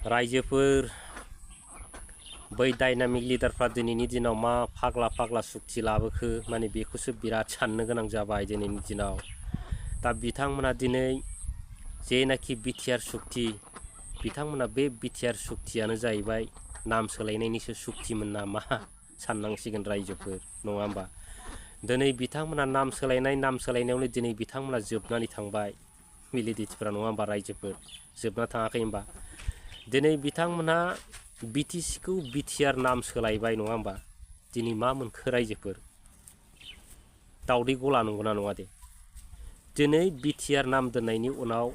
रायजोफोर बै डायनामिक लिडारफ्रा दिनैनि दिनाव मा फाग्ला फाग्ला सुक्ति लाबोखो माने बेखौसो बिराद साननो गोनां जाबाय दिनैनि दिनाव। दा बिथांमोना दिनै जेनाखि बिटिआर सुक्ति बिथांमोना बे बिटिआर सुक्तियानो जाहैबाय नाम सोलायनायनिसो सुक्तिमोन नामा साननांसिगोन रायजोफोर नङा होमबा। दिनै बिथांमोना नाम सोलायनायावनो दिनै बिथांमोना जोबनानै थांबाय भेलिडिटिफ्रा नङा होमबा रायजोफोर जोबना थाङाखै होमबा। दिनै बिथांमोनहा बिटिसिखौ बिटिआर नाम सोलायबाय नङा होमबा। दिनै मा मोनखो रायजोफोर दावदै गला नंगौना नङा दे। दिनै बिटिआर नाम दोननायनि उनाव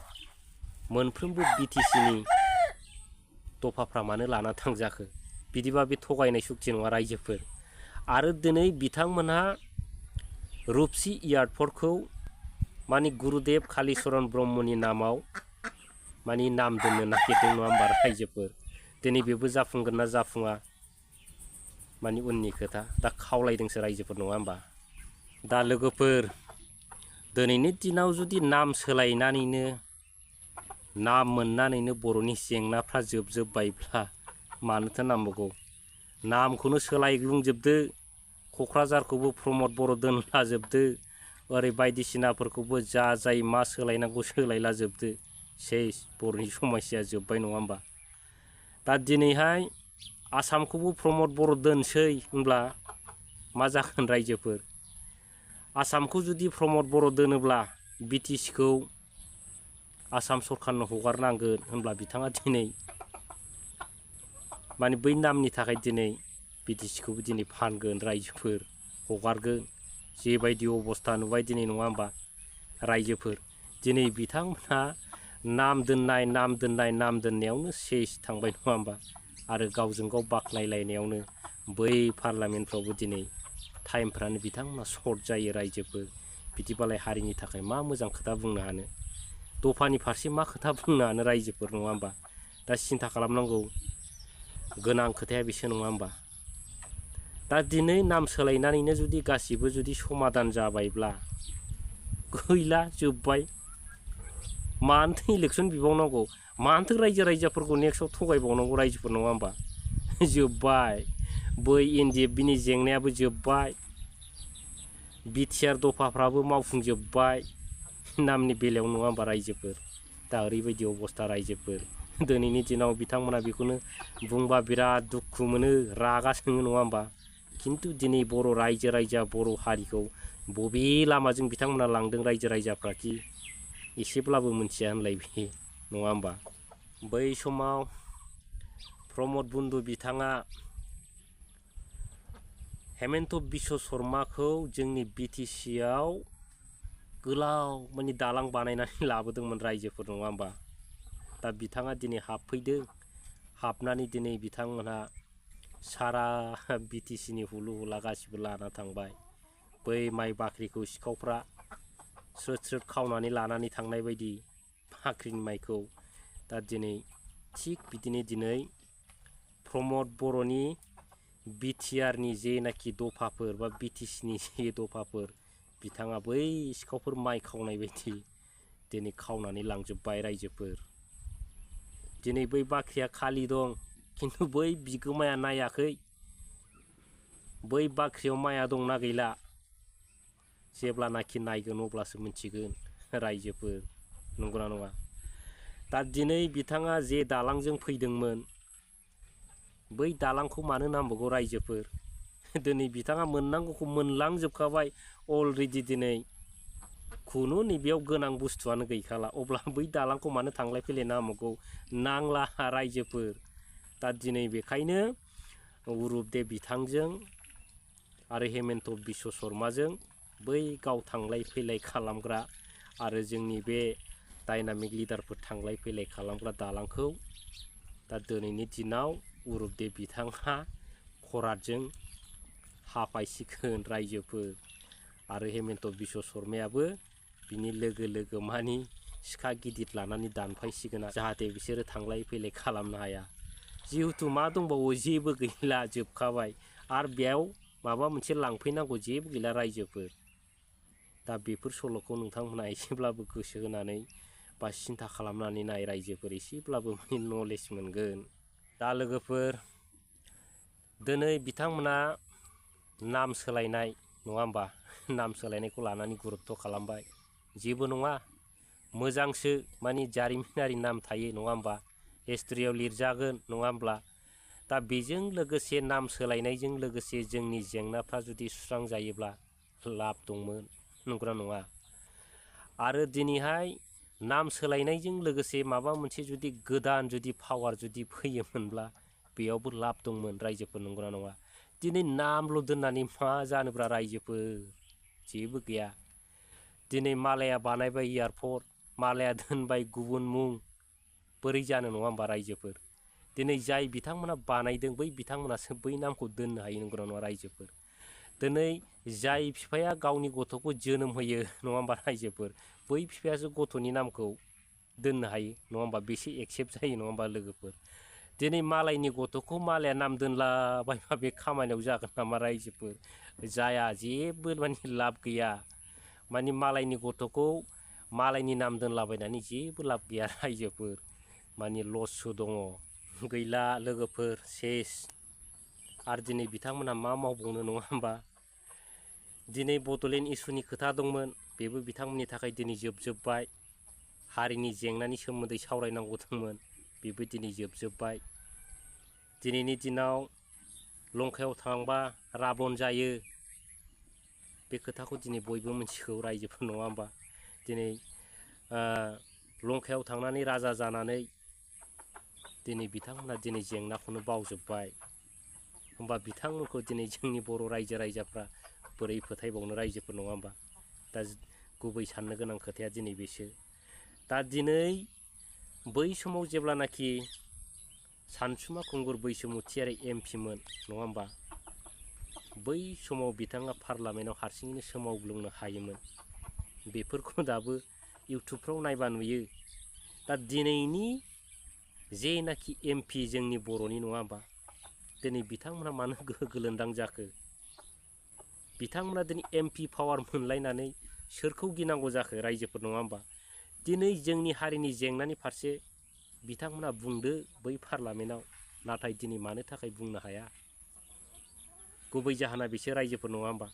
मोनफ्रोमबो बिटिसिनि दफाफ्रा मानो लाना थांजाखो बिदिबा बे थगायनाय सुक्ति नङा रायजोफोर। आरो दिनै बिथांमोनहा रुपसि एयारपर्टखौ माने गुरुदेव कालिचरन ब्रह्मनि नामाव माने नाम दोननो नागिरदों नङा होमबा रायजोफोर। दिनै बेबो जाफुंगोन ना जाफुङा माने उननि खोथा। दा खावलायदोंसो रायजोफोर नङा होमबा। दा लोगोफोर दिनैनि दिनाव जुदि नाम सोलायनानैनो नाम मोननानैनो बर'नि जेंनाफ्रा जोबजोब्बायब्ला मानोथो नांबावगौ। नामखौनो सोलायग्लुंजोबदो, क'क्राझारखौबो प्रमद बर' दोनलाजोबदो, ओरै बायदिसिनाफोरखौबो जा जाय मा सोलायनांगौ सोलायलाजोबदो। सेस बर'नि समस्याया जोब्बाय नङा होमबा। दा दिनैहाय आसामखौबो प्रमद बर' दोनसै होनब्ला मा जागोन रायजोफोर। आसामखौ जुदि प्रमद बर' दोनोब्ला बिटिसिखौ आसाम सरकारनो हगारनांगोन होनब्ला बिथाङा दिनै माने बै नामनि थाखाय दिनै बिटिसिखौबो दिनै फानगोन रायजोफोर हगारगोन। जेबायदि अबस्था नुबाय दिनै नङा होमबा रायजोफोर। दिनै बिथांमोनहा नाम दोननायावनो सेस थांबाय नङा होमबा। आरो गावजों गाव बाख्नायलायनायावनो बै पार्लामेन्टफ्रावबो दिनै टाइमफ्रानो बिथांमोना सर्ट जायो रायजोफोर। बिदिबालाय हारिनि थाखाय मा मोजां खोथा बुंनो हानो, दफानि फारसे मा खोथा बुंनो हानो रायजोफोर नङा होमबा। दा सिन्था खालामनांगौ गोनां खोथाया बेसो नङा होमबा। दा दिनै नाम सोलायनानैनो जुदि गासिबो जुदि समाधान जाबायब्ला गैला जोब्बाय। मानोथो इलेक्सन बिबावनांगौ, मानोथो रायजो राजाफोरखौ नेक्स्टआव थगायबावनांगौ रायजोफोर नङा होमबा। जोब्बाय बै एनडिएफबिनि जेंनायाबो जोब्बाय, बिटिआर दफाफ्राबो मावफुंजोब्बाय नामनि बेलायाव नङा होमबा रायजोफोर। दा ओरैबायदि अबस्था रायजोफोर दिनैनि दिनाव बिथांमोना बेखौनो बुंबा बिराद दुखु मोनो, रागा जोङो नङा होमबा। खिन्थु दिनै बर' रायजो बर' हारिखौ बबे लामाजों बिथांमोना लांदों रायजो राजाफ्राखि एसेब्लाबो मोनथिया होनलायबे नङा होमबा। बै समाव प्रमद बन्दु बिथाङा हेमन्त बिश्व शर्माखौ जोंनि बिटिसिआव गोलाव माने दालां बानायनानै लाबोदोंमोन रायजोफोर नङा होमबा। दा बिथाङा दिनै हाबफैदों, हाबनानै दिनै बिथांमोनहा सारा बिटिसिनि हुलु हुला गासिबो लाना थांबाय। बै माइ बाख्रिखौ सिखावफ्रा स्रोद स्रोद खावनानै लानानै थांनाय बायदि बाख्रिनि माइखौ। दा दिनै थिग बिदिनो दिनै प्रमद बर'नि बिटिआरनि जेनाखि दफाफोर बा बिटिसिनि जे दफाफोर बिथाङा बै सिखावफोर माइ खावनाय बायदि दिनै खावनानै लांजोब्बाय रायजोफोर। दिनै बै बाख्रिया खालि दं, खिन्थु बै बिगोमाया नायाखै बै बाख्रियाव माइआ दंना गैला। जेब्लानाखि नायगोन अब्लासो मिथिगोन रायजोफोर नंगौना नङा। दा दिनै बिथाङा जे दालांजों फैदोंमोन बै दालांखौ मानो नांबावगौ रायजोफोर। दिनै बिथाङा मोननांगौखौ मोनलांजोबखाबाय अलरेडि। दिनै खुनु नैबेयाव गोनां बुस्थुआनो गैखाला, अब्ला बै दालांखौ मानो थांलाय फैलाय नांबावगौ, नांला रायजोफोर। दा दिनै बेखायनो उरुपदेव बिथांजों आरो हेमन्त बिश्व शर्माजों बै गाव थांलाय फैलाय खालामग्रा आरो जोंनि बे डायनामिक लिडारफोर थांलाय फैलाय खालामग्रा दालांखौ दा दिनैनि दिनाव उरुपदेव बिथाङा खरादजों हाफायसिगोन रायजोफोर। आरो हेमन्त बिश्व शर्मायाबो बिनि लोगो लोगो मानि सिखा गिदिर लानानै दानफायसिगोन जाहाथे बिसोरो थांलाय फैलाय खालामनो हाया। जिहेथु मा दंबावो जेबो गैला जोबखाबाय, आरो बेयाव माबा मोनसे लांफैनांगौ जेबो गैला रायजोफोर। दा बेफोर सल'खौ नोंथांमोना एसेब्लाबो गोसो होनानै बा सिन्था खालामनानै नाय रायजोफोर एसेब्लाबो माने नलेज मोनगोन। दा लोगोफोर दिनै बिथांमोना नाम सोलायनाय नङा होमबा नाम सोलायनायखौ लानानै गुरुत्थ' खालामबाय जेबो नङा मोजांसो माने जारिमिनारि नाम थायो नङा होमबा हिस्ट्रियाव लिरजागोन नङा होमब्ला दा बेजों लोगोसे नाम सोलायनायजों लोगोसे जोंनि जेंनाफ्रा जुदि सुस्रांजायोब्ला लाब दंमोन नंगौना नङा आरो दिनैहाय नाम सोलायनायजों लोगोसे माबा मोनसे जुदि गोदान जुदि पावार जुदि फैयोमोनब्ला बेयावबो लाब दंमोन रायजोफोर नंगौना नङा दिनै नामल' दोननानै मा जानोब्रा रायजोफोर जेबो गैया दिनै मालाया बानायबाय एयारपर्ट मालाया दोनबाय गुबुन मुं बोरै जानो नङा होमबा रायजोफोर दिनै जाय बिथांमोना बानायदों बै बिथांमोनासो बै नामखौ दोननो हायो नंगौना नङा रायजोफोर दिनै जाय बिफाया गावनि गथ'खौ जोनोम होयो नङा होमबा रायजोफोर बै बिफायासो गथ'नि नामखौ दोननो हायो नङा होमबा बेसे एक्सेप्ट जायो नङा होमबा लोगोफोर दिनै मालायनि गथ'खौ मालाया नाम दोनलाबायबा बे खामानियाव जागोन नामा रायजोफोर जाया जेबो माने लाब गैया माने मालायनि गथ'खौ मालायनि नाम दोनलाबायनानै जेबो लाब गैया रायजोफोर माने लससो दङ गैला लोगोफोर सेस आरो दिनै बिथांमोनहा मा मावबावनो नङा होमबा दिनै बड'लेण्ड इसुनि खोथा दंमोन बेबो बिथांमोननि थाखाय दिनै जोबजोब्बाय हारिनि जेंनानि सोमोन्दै सावरायनांगौ दंमोन बेबो दिनै जोबजोब्बाय दिनैनि दिनाव लंकायाव थांबा राबन जायो बे खोथाखौ दिनै बयबो मिथिगौ रायजोफोर नङा होमबा दिनै लंकायाव थांनानै राजा जानानै दिनै बिथांमोना दिनै जेंनाखौनो बावजोब्बाय होमबा बिथांमोनखौ दिनै जोंनि बर' रायजो राजाफ्रा बोरै फोथायबावनो रायजोफोर नङा होमबा दा गुबै साननो गोनां खोथाया दिनै बेसो दा दिनै बै समाव जेब्लानाखि सानसुमा खुंगुर बैसोमुथियारि एमपिमोन नङा होमबा बै समाव बिथाङा पार्लामेन्टआव हारसिङैनो सोमावग्लुंनो हायोमोन बेफोरखौ दाबो इउटुबफ्राव नायबा नुयो दा दिनैनि जेनाखि एमपि जोंनि बर'नि नङा होमबा दिनै बिथांमोनहा मानो गोहो गोलोन्दां जाखो बिथांमोना दिनै एमपि पावार मोनलायनानै सोरखौ गिनांगौ जाखो रायजोफोर नङा होमबा दिनै जोंनि हारिनि जेंनानि फारसे बिथांमोना बुंदो बै पार्लामेन्टआव नाथाय दिनै मानो थाखाय बुंनो हाया गुबै जाहोना बिसोर रायजोफोर नङा होमबा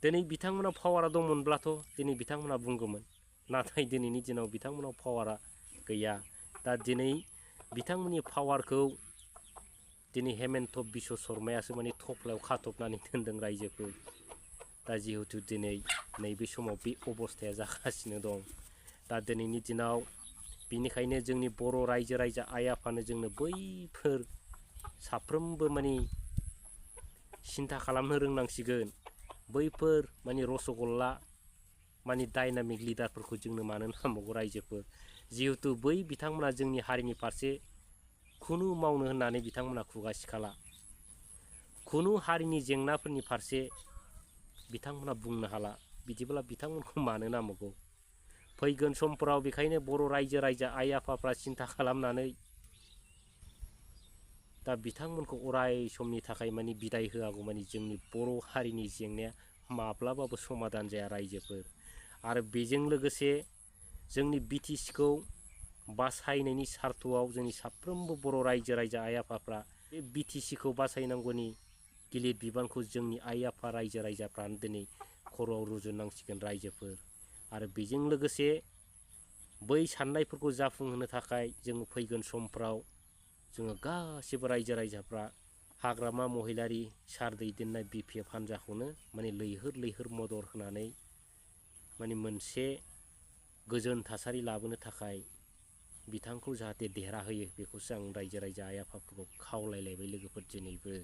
दिनै बिथांमोनाव पावारा दंमोनब्लाथ' दिनै बिथांमोना बुंगौमोन नाथाय दिनैनि दिनाव बिथांमोनाव पावारा गैया दा दिनै बिथांमोननि पावारखौ दिनै हेमेन्त बिश्व शर्मायासो माने थफ्लायाव खाथबनानै दोनदों रायजोफोर दा जिहेथु दिनै नैबे समाव बे अबस्थाया जागासिनो दं दा दिनैनि दिनाव बिनिखायनो जोंनि बर' रायजो राजा आइ आफानो जोंनो बैफोर साफ्रोमबो माने सिन्था खालामनो रोंनांसिगोन बैफोर माने रसगल्ला माने डायनामिक लिडारफोरखौ जोंनो मानो नांबावगौ रायजोफोर जिहेथु बै बिथांमोना जोंनि हारिनि फारसे खुनु मावनो होननानै बिथांमोना खुगा सिखाला खुनु हारिनि जेंनाफोरनि फारसे बिथांमोना बुंनो हाला बिदिब्ला बिथांमोनखौ मानो नांबावगौ फैगोन समफोराव बेखायनो बर' रायजो राजा आइ आफाफ्रा सिन्था खालामनानै दा बिथांमोनखौ अराय समनि थाखाय माने बिदाय होआगौ माने जोंनि बर' हारिनि जेंनाया माब्लाबाबो समाधान जाया रायजोफोर आरो बेजों लोगोसे जोंनि बिटिसिखौ बासायनायनि सार्थआव जोंनि साफ्रोमबो बर' रायजो राजा आइ आफाफ्रा बे बिटिसिखौ बासायनांगौनि गिलिर बिबानखौ जोंनि आइ आफा रायजो राजाफ्रानो दिनै खर'आव रुजुननांसिगोन रायजोफोर आरो बेजों लोगोसे बै साननायफोरखौ जाफुंहोनो थाखाय जों फैगोन समफ्राव जोङो गासिबो रायजो राजाफ्रा हाग्रामा महिलारि सार दैदेननाय बिपिएफ हान्जाखौनो माने लैहोर लैहोर मदद होनानै माने मोनसे गोजोन थासारि लाबोनो थाखाय बिथांखौ जाहाथे देरहाहोयो बेखौसो आं रायजो राजा आइ आफाफोरखौ खावलायलायबाय लोगोफोर दिनैबो